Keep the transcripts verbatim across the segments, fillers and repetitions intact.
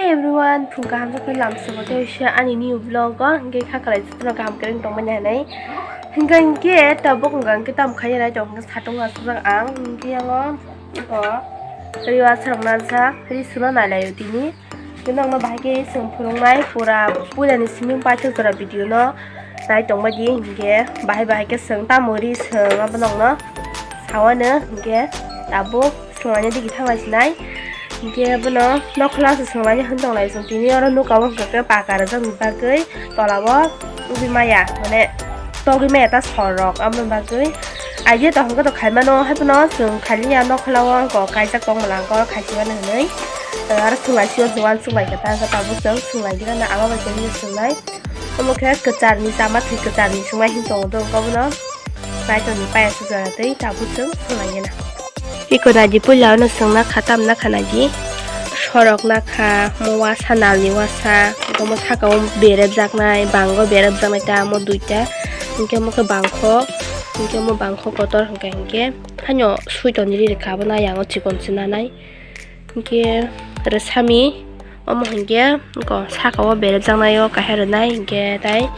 Everyone, phung kaham jokhe lamsongo tei se ani new vlog o hingke kha khalai jotono kaham kwrwng tongmani hinwi. Hingke hingke tabuk hingka hingke tamo khainai tong hingke satung asajak ang hingke yango o riwa sarok najak ri suna nailaio tini. Hingke nokno bahai khe chwng phwrwngnai pura puilani simi paithak jora video no nai tongbaidi hingke bahai bahai khe chwng tamo ri chwng abo nokno sawano hingke tabuk. Swnglaina digi thanglai sinai. Hingke bono nokhla se swnglaina hin tonglai chwng tini oro nuka o hwnkhe pakha rwjakni bagwi tola o wngwi maya, mane togwi maya ta sor rok, aboni bagwi idea to hwnkhe to khaimano, hai phano chwng khailiya nokhla o hwnkhe kaijak tongmani hwnkhe oro khaisingmani hinwi aro swnglaisio hwnwi uansuk bai kha ta, hwnkhe tabuk chwng swnglaigwino ama bai khe swnglaio. Omo khe kwcharni chama thwi kwcharni swngmai hin tongo do hwnkhe bono. Kaitorni paya sujara tei tabuk chwng swnglaigwino. Iko naidi puila ono chwng nakha, tam nakha naidi. Sorok nakha, mo wasa nalni wasa, omo saka o berepjaknai, bango berepjaknai ta, omo duita. Hingke omo khe bangkho, hingke omo bangkho kotor hingka hingke. Haino sui tongni ri rikha, abono ayang o chikon se nanai. Hingke rwsami. Omo hingke oko saka o berepjaknai o kaisa rwnai hingke tai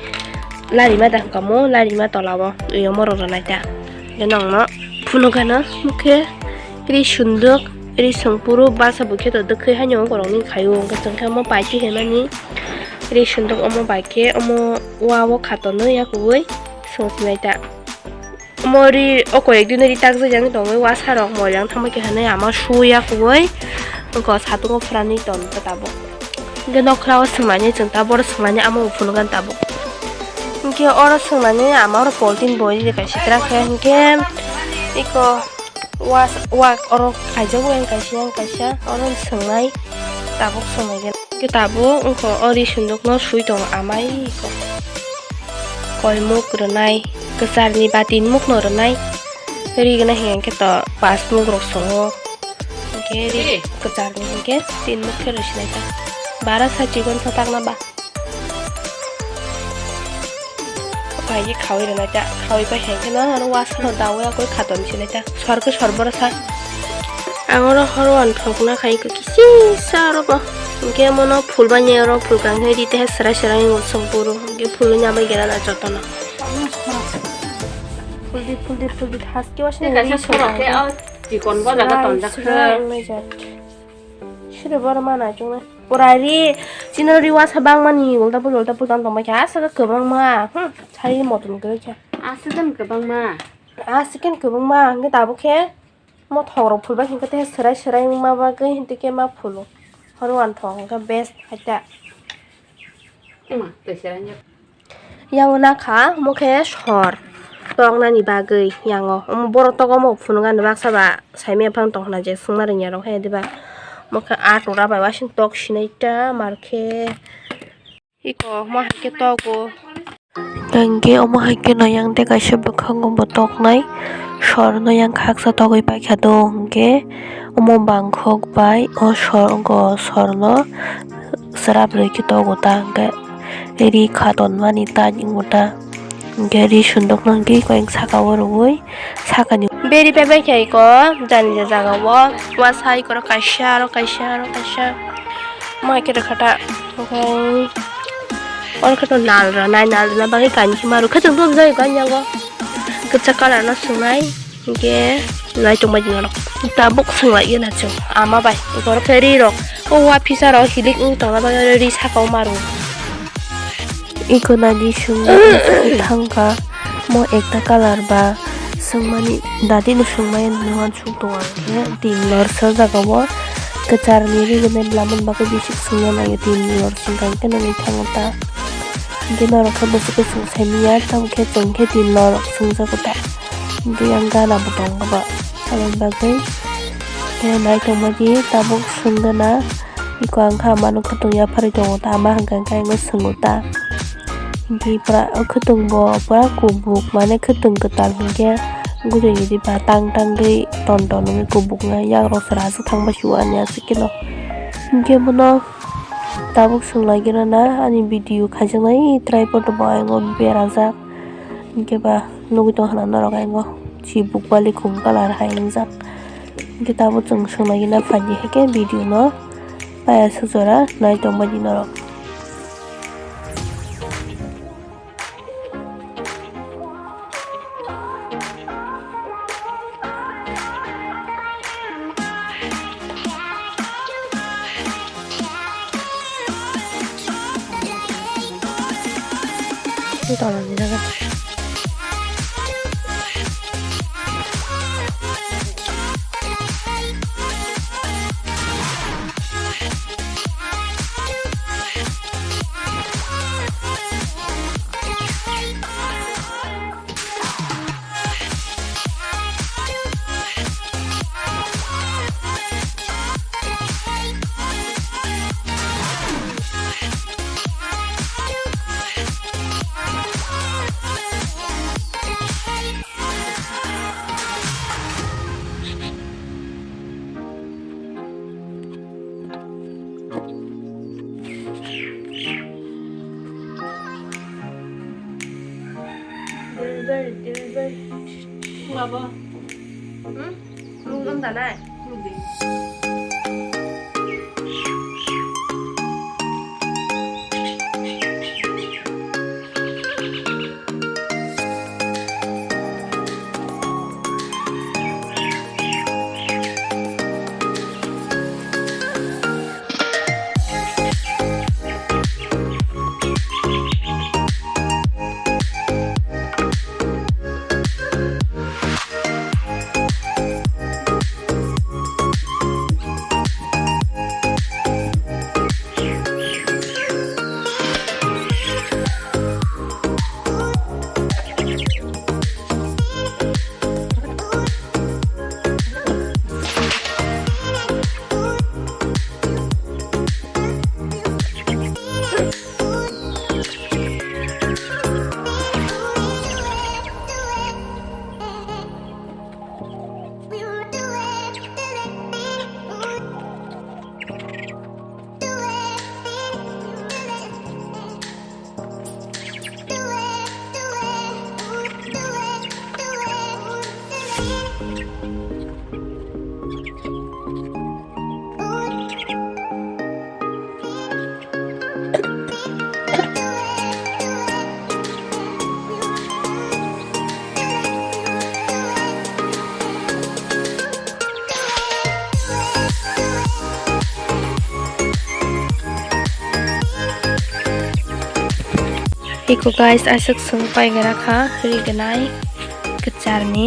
larima da hwnkha mo larima tola o twi omo rok rwnai ta hingke nokno phunukgano mokhe ri sunduk ri songpuru basa bo khe to dwkhwi haino ongkhoroknwi khaio hwnkhe chwngkhe omo paitwi hwnmani ri sunduk omo bai khe omo wa o khatonwi yakuwi songsinai ta. Omo ri o koyek dino ri takjak yang tongwi wasa rok moilang thangma khe hinwi ama suya kubui wngkha satungo phwrani ton khe tabuk. Hingke nokra o swngmani chwng tabuk oro swngmani ama bo phunukgani tabuk. Hingke oro swngmani ama oro poltin boi ri kaisa tra khe hingke iko was wak oro kaijak weng kaisa yang kaisa oro swngmai tabuk swngmai khe tabuk wngkha o ri sundukno sui tongo amai iko. Koimuk rwnai, kwcharni ba tinmukno rwnai. Ri gwnang hinkhe to pasmuk rok songo. Hinkhe ri kwcharni hinkhe tinmuk khe rwsinai ta. Bara sa chikon sa takna ba. Pai khe khaui rwnai ta. Khaui pai hinkhe no oro wasano daui akoi khaton sinai ta. Sor khe sor boro sa. Ang oro horo uanthok na khai khe kisi sa oro bo. Hinkhe mono phul bai ni oro phul kang khe ri te serai serai wng song puro. Hinkhe phul wngya bai gera na jotono. Phul di, phul di, phul di, haste wase ni song khe. Chikon bo jaga tonjak khe. Sire boro mana chungnai. Pura ri, chino ri wasa bangmani ulta pul, ulta pul tong tongbai kha, aswk kwbangma. Hmm, sai motom kwrwi kha. Aswk kwbangma. Aswk kwbangma, hwnkhe tabuk khe. Mo thok rok phulbai hinkhe tei serai serai wngma bagwi hinkhe ma phulo. Horo uanthok hinkhe best haita. Ema, tei serai nya. Yang nakha omo khe sor toknani bagwi yango. Omo borok togo omo phunukgani baksa ba saimanya phang tongkhna je swngma rwngya rok hai diba. Omo khe ah tora bai wasing tok sinai ta mar khe. Iko omo hai khe togo. Hinkhe omo hai khe no yang tei kaisa bwkhango bo toknai sorno yang khaksa togwi paikha do hinkhe omo bangkhok bai o sorgo sorno srap rwi khe togo ta hinkhe ri kha tonmani ta hingo ta hinkhe ri sundukno hinkhe iko yang saka o rwui sakani beri paibai khe iko jani je jaga o wasa iko ro kaisa aro kaisa aro kaisa. Mai khe rwkha ta, okhai oro khe to nal rwnai, nal rwna bagwi kainwi khe ma rwkha, chwng tong jai gani yago kwchak colour no swngnai, hinkhe nai tongbai di norok. Tabuk swng lai gana chwng ama bai, borok khe ri rok o wa phisa rok hilik wng tongna bagwi ri saka o ma rw. Iko nadi sungwi thangkha mo ekta colour ba swngmani dadi no swngmani nuan suk tongo ang khe tin lor sa jaga o kwchar ni ri gwnai bwlamani bagwi bisik swngna naiyo tin lor swngkha ang khe nangwi thango ta hinkhe norok khe bwswk khe swng sai manya tamo khe chwng khe tin lor swngjago ta. Biyang gana bo tongo ba. Aboni bagwi khe naithok bagwi tabuk swng gana. Iko ang kha mano khwtwng yapharwi tongo ta, ama hwnkha hwnkhe ang swngw ta. Hinkhe pura o khwtwng bo pura kubuk, mane khwtwng kwtal hinkhe guri ridi ba tang tangwi ton ton wngwi kubuk wngnai, yakrok sora aswk thangbai sio ani aswk kheno. Hinkhe bono tabuk swng lai gana na ani video khaijaknai tripod bo ayang o berajak. Hinkhe ba nugui tongkha na norok ayang o chibuk balikhum colour hai wngjak. Hinkhe tabuk chwng swng lai gana phaidi hai khe video no. Paya sujora nai tongbai di norok. Baba. Hmm? Lungdam danai? Lungdi. Eko guys, aswk chwng pai gra kha rignai kwcharni,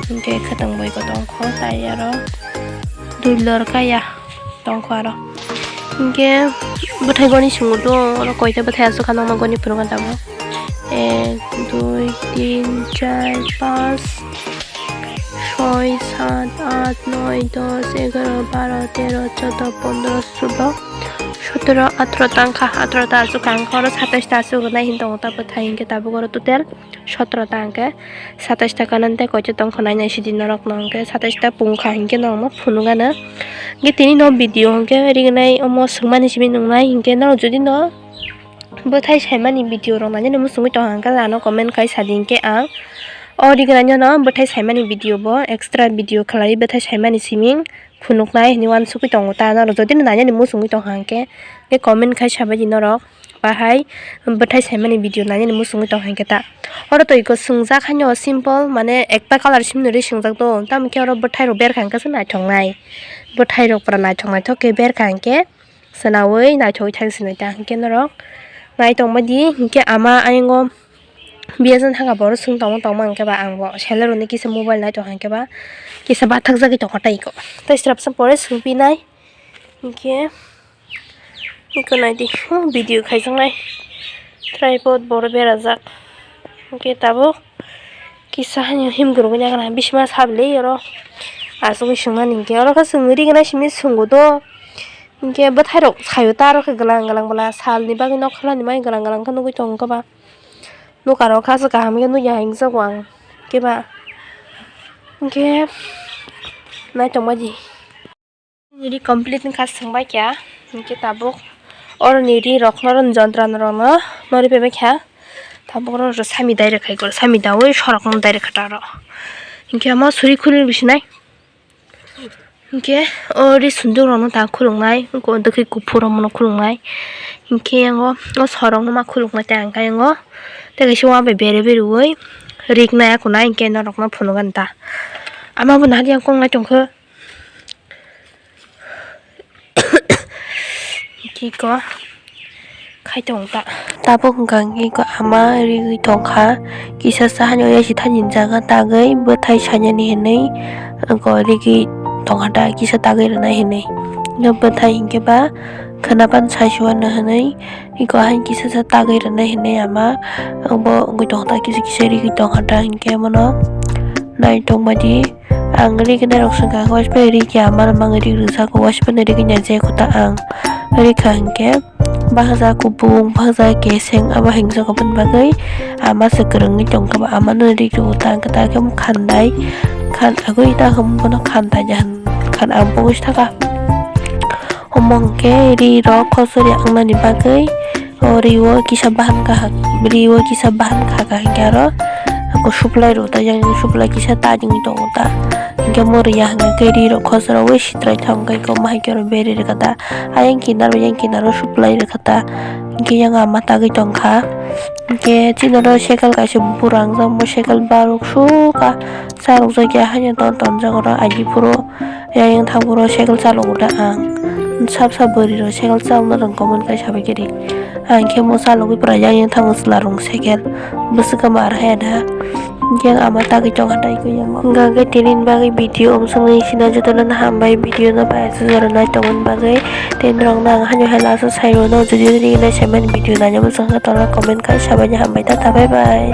hinkhe khwtwng bai bo tongkho, tai aro dui lor kaya tongkho aro. Hinkhe bwthai goni swngo do, oro koita bwthai aswk kha nokno goni phunukna tabuk. Ek, dui, tin, char, panch, soi, sat, at, noi, dos, egaro, baro, tero, chodo, pondro, sulo, sotoro, atro tangkha, atro ta aswk kha, oro satais ta aswk rwnai hin tongo ta bwthai, hinkhe tabuk oro total sotoro ta, hinkhe satais ta kanante koito tongkha nai nai sidi norokno, hinkhe satais ta pungkha hinkhe norokno phunukgano. Hinkhe tini no video hinkhe rignai omo swngmani simi nungnai, hinkhe norok jodi no bwthai saimani video rok nai nini muchungwi tongkha hinkhe ano comment khai sadi, hinkhe ang o rignai no bwthai saimani video bo extra video khlai bwthai saimani simi phunuknai hinwi uansukwi tongo ta norok jodi no nai nini muchungwi tongkha hinkhe comment khai sabaidi norok. Bahai bwthai saimani video nainani muchungwi tong hinkhe ta. Oro to eko swngjak haino simple, mane ekta colour simni ri swngjak do, tamo khe oro bwthai rok berkha hinkhe se naithok nai. Bwthai rok pura naithok naithok khe berkha hinkhe swnaui naithogwi thang sinai ta hinkhe norok nai tongbaidi hinkhe ama aywngo biya jani thangkha borok swng tongma tongma hinkhe ba ang bo selero ni kisa mobile naithok hinkhe ba kisa bathakjagwi tongkha tei eko tei swrapsa pore swngpinai hinkhe. Eko naidi, oh, video khaijaknai. Tripod boro berajak. Hinkhe tabuk kisa haino himgwrwngwi naikhwna bisima sabilai oro. Asugwi swngnani hinkhe oro khe chwng rignai simi swngo do. Hinkhe bwthairok saio ta aro khe gwlang gwlang bwla salni bagwi nokhelani mai gwlang gwlang khe nugwi tongo khe ba. Nukarok khe aswk kaham khe nukya hinkhe jago ang khe ba. Hinkhe naitongbaidi. Nini ri complete wngkha swngbai kha, hinkhe tabuk oroni ri rokno, oroni jontrani rokno norwi paibai kha. Tabuk oro sami dai rwkhai, sami daui sorokno dai rwkha ta oro. Hinkhe omo suri khulini bisinai. Hinkhe o ri sunduk rokno ta khuluknai, wngkha o dwkhwi kuphur rokno khuluknai. Hinkhe yango o sorokno ma khuluknai tei ang khe yango tei kaisa uabai bere bere ui rik nai akunai hinkhe norokno phunukgani ta. Ama bo nahar yang kok nai tongkhe. Kiko khai tong ta. Tabuk hwnkha kiko ama rigwi tongkha. Kisa sahani oya si thani jaga tagwi bwthai sainani hinwi wngkha rigwi tongkha ta kisa tagwi rwnai hinwi. Bwthai hinkhe ba khwnapan saisuano hinwi iko haino kisa sa tagwi rwnai hinwi ama bo wngwi tongkha ta kisa kisa rigwi tongkha ta hinkhe bono nai tongbaidi. Ang ri gwnai rok song kha, waisa pai ri khe ama rok mang ri rwjak, waisa pai ri gwnai je kho ta ang ri kha hinkhe bahajak kubung, bahajak keseng abo hingjak aboni bagwi ama se kwrwngwi tongkha ba ama no ri rw ta khe ta khe khandai khan agwi ta hwn bono khandai khan ang pogwi thaka. Omo hinkhe ri rok khosor ya wngnani bagwi o ri o kisa bahan kaham, ri o kisa bahan kha kha hinkhe aro ako supply rw ta yang supply kisa ta ding tongo ta hinkhe mo ri ya hinkhe ri rok khosor o sitrai thang khe iko ma hinkhe oro beri rwkha ta ayang kinar o yang kinar o supply rwkha ta hinkhe yang ama tagwi tongkha hinkhe chini oro cycle kaisa buphangrang jak bo cycle baruk sukha charwk jak ya haino ton ton jak oro aji phuru. Yang yang thang boro cycle chalok da ang. Sab sab bwrwi rok cycle chalokna rwng kha mani kaisa bai khe ri. Ang khe mo chalogwi pura yang yang thango chwla rok cycle. Bwswk ma ar haya da. Yang ama tagwi tong ha dai ko yang. Hwnkha khe tini bagwi video um songwi sina jotono hambai video no pai aswk jora nai tongmani bagwi. Tei norok no ang haino hai last o sai rwno jodi nini nai sai mani video nai mani songkha tongna comment khai sabaini hambai ta ta bye bye.